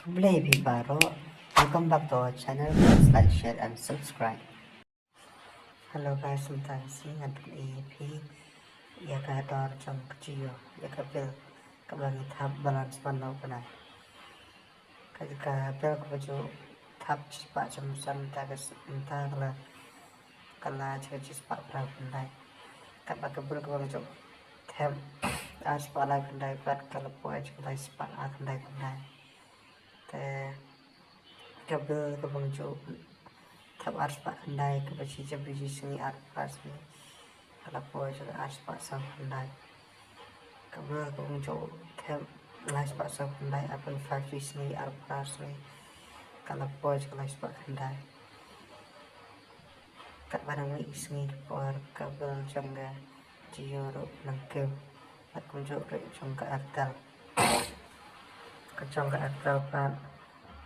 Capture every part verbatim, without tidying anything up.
Khublei phi baroh. Welcome back to our channel. Please like, share and subscribe. Hello guys, mynta ka sngi ngan pyni ïa phi ïa ka dor jong ka Jio, ïa ka bill kaba ngi thap balance ban nau bnai. Ka, ka bill kaba ju thap shispah san phew san mynta ka s-, mynta ka la, ka la sha shispah phra khyndai. Katba ka bill kaba ngi ju thap arspah lai khyndai pat ka la poi sha lai spah ar khyndai khyndai. Te ka bill kaba ngi ju thap arspah khyndai kaba shi jam shi sngi ar phra sngi ka la poi sha arspah saw khyndai. Ka bill kaba ngi ju thap lai spah saw khyndai ar phew five shi sngi ar phra sngi ka la poi sha lai spah khyndai. Katba nang mih sngi ka por ka bill jong ka Jio ruh nang kiew. Bad kumjuh ruh jong ka Airtel. Ka jong ka Airtel pat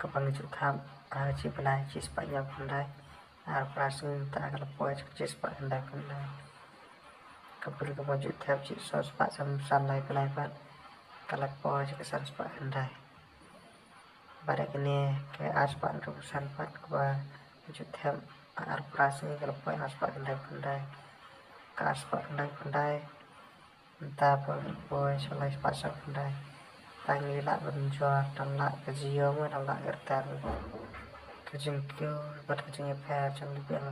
kaba ngi ju thap ha shi bnai shispah hynñiew khyndai. Ar phra sngi mynta ka la poi shispah khyndai khyndai. Ka bill kaba ngi ju thap shispah san phew san lai bnai pat ka la poi shispah khyndai. Bad kane ka arspah hynriew phew san pat kaba ngi ju thap ar phra sngi ka la poi arspah khyndai khyndai. Ka arspah khyndai khyndai mynta pat ka la poi sha lai spah saw khyndai. Tang ngi lah ban jur, tang lah ka Jio mo, tang lah ka Airtel. Ka jingkiew bad ka jingïapher jong ki bill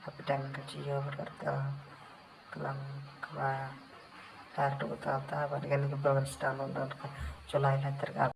hapdeng ka Jio bad ka Airtel ka long kaba her duh katta katta bad kane ka bill kan sdang noh na ka July lai tarik ar.